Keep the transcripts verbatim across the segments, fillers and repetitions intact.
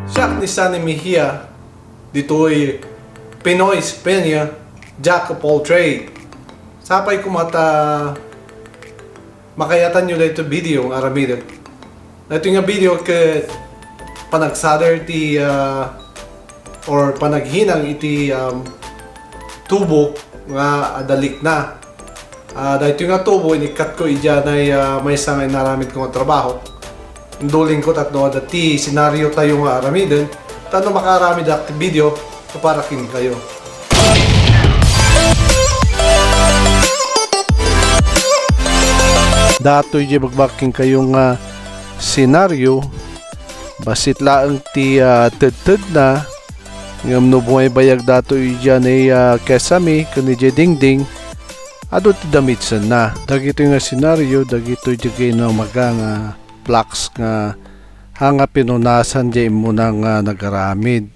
Siak ni Sunny Mejia, ditoy Pinoy Spaniard, Jack of all trade. Sapay koma ta makayatanyo daytoy video nga aramidek. Daytoy nga video ket panagsolder ti, ah, or panaghinang iti, um, tubo nga adda leak-na. Ah, daytoy nga tubo, inikkatko idiay, ah, maysa nga inaramidko nga trabaho. Indulingko tapno adda ti senariotayo nga aramiden, tapno makaaramidak ti video para kenkayo. Datoy diay ibagbaga kenkayo nga senario, bassit laeng ti, ah, tedtedna, ngem no bumaybayag datoy idiay, ah, kesame ken idiay dingding, adu ti damage-enna. Dagitoy nga senario, dagitoy diay namaga nga plaques nga haan nga pinunasan diay immuna nga nagaramid.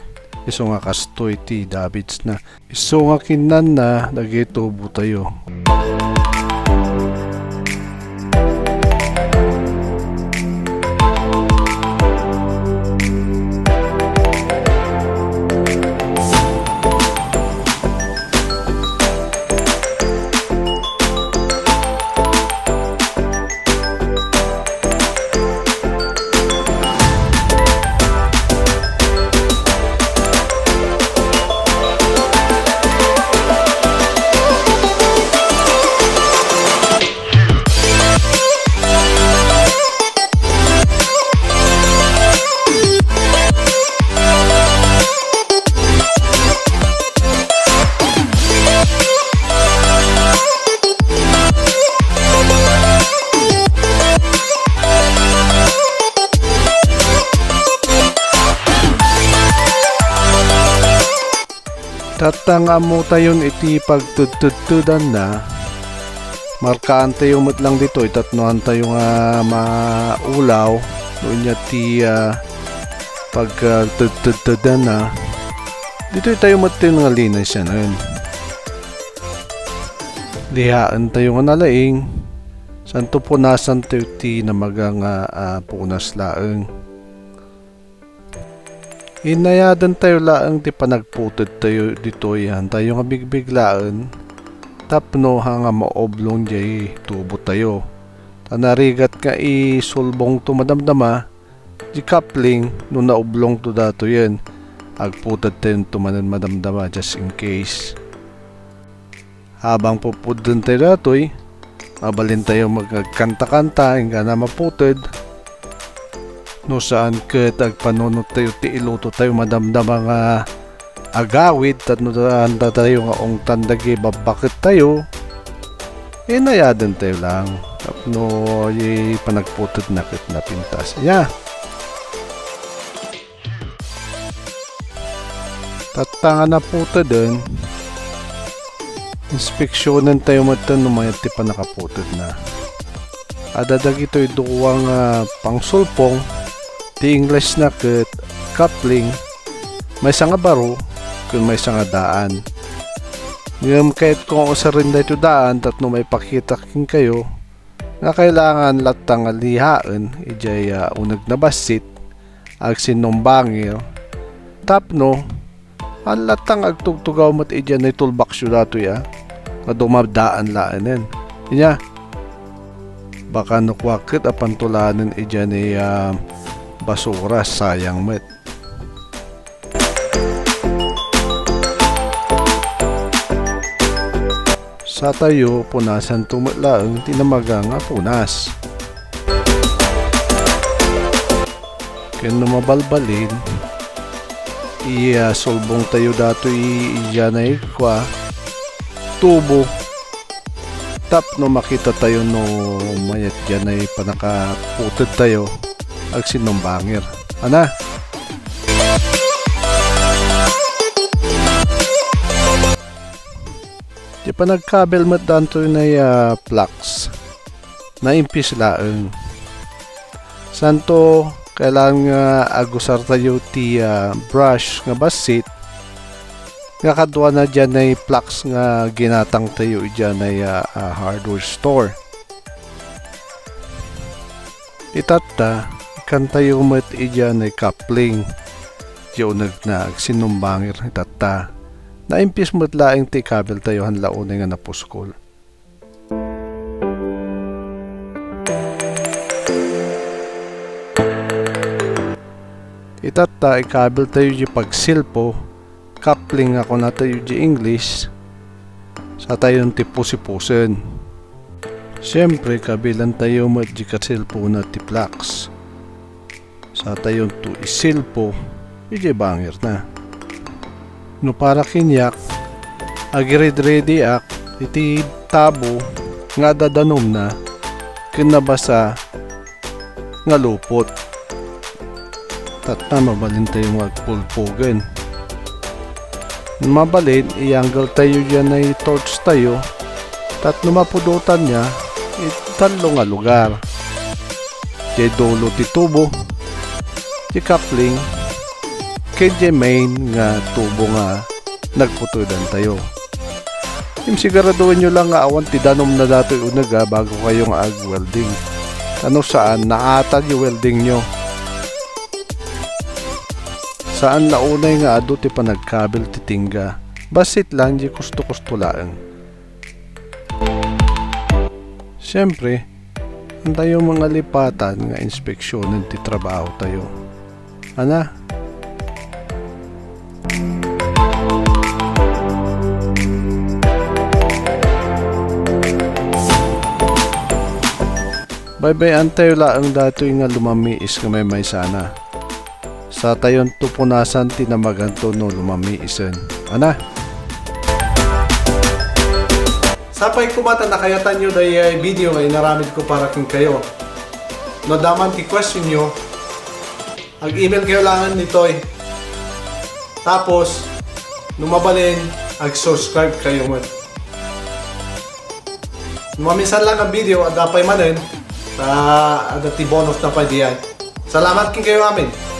Isu nga kastoy ti damage-na. Isu nga kinnanna dagiti tubotayo. Tatta nga ammotayon iti pagtedtedtedanna, markaantayo met lang ditoy tapno haantayo nga maulaw no ania ti, ah, pag, ah, tedtedtedanna. Ditoy tayo met ti nga linasanen. Lihaentayo nga nalaing, santo punasantayo ti namaga nga, ah, punas laeng. Inayadentayo laeng ti panagputedtayo ditoy, haantayo nga bigbiglaen tapno haan nga maoblong diay tubotayo. Ta narigat nga isulbongto madamdama, di coupling no naoblongto datoyen, agputedtayonto manen madamdama just in case. Habang pupudentayo datoy, mabalintayo mag-, agkanta-kanta, inggana maputed. No saan ket agpanunottayo ti ilutotayo madamdama nga agawid, tapno haantatayo nga ungtan dagiti babbakettayo, inayadentayo lang tapno diay panagputedna ket napintas. Ania? Tatta nga naputeden, inspeksionentayo metten no mayat ti pannakaputedna. Adda dagitoy dua nga pangsulpong, ti Englishna ket coupling, maysa nga baro ken maysa nga daan. Ngem kayatko nga usaren daytoy daan tapno maipakita kenkayo nga kailangan latta nga lihaen idiay, ah, uneg na bassit agsinnumbangir tapno haan latta nga agtugtugaw met idiay toolboxyo datoy, ah, nga dumadaan laenen. Ania, baka no kua ket a pantulanen idiay, ah, basura, sayang met. Satayo, punasanto met laeng ti namaga nga punas. Ken no mabalbalin, iya sulbongtayo datoy idiay kua, tubo. Tapno makitatayo no mayat diay pannakaputedtayo agsinnumbangir. Ania? Ti panagkabel met dantoy nga, ah, plaques. Naimpis laeng. Santo, kailangan nga agusartayo ti, ah, brush nga bassit nga kaduana diay plugs nga ginatangtayo idiay a, a hardware store. Itatta, ikkantayo met idiay coupling. Diay unegna agsinumbangir itatta. Naimpis met laeng ti ikabeltayo han la unay nga napuskol. Itatta, ikabeltayo diay pagsilpo, coupling nga kunatayo diay English, satayon ti pusipusen. Siempre, kabilantayo met diay kasilpona ti plugs. Satayon to isilpo idiay bangirna. No para kaniak, agired-readyak iti tabo nga adda danumna ken nabasa nga lupot. Tatta, mabalintayo nga agpulpogen. Mabalin, i-angle tayo diay torch tayo, tapno mapudotan niya iti tallo nga lugar. Diay dulo ti tubo, diay coupling, ken diay main nga tubo nga nagputodan tayo. Imsiguradoenyo lang nga awan ti danumna datoy uneg a bago kayo nga ag-welding. Ano saan, naatag yung welding nyo. Saan la unay nga adu ti panagkabil ti tingga. Bassit lang diay kusto-kusto laeng. Siyempre, antayo mangalipatan nga inspeksyonen ti trabaho tayo. Ana? Baybay-antayo laeng datoy nga lumamiis nga maymaysana. Satayon to punasan ti namaganto no lumamiisen. Ana? Sapay koma ta nakayatanyo dayay video nga inaramid ko para kenkayo. No adda man ti question nyo, ag-email kayo laeng ditoy. Tapos, no mabalin, ag-subscribe kayo met. No maminsan lang ang video, adda pay manen, ta adda ti bonus na pay diay. Salamat kenkayo amin.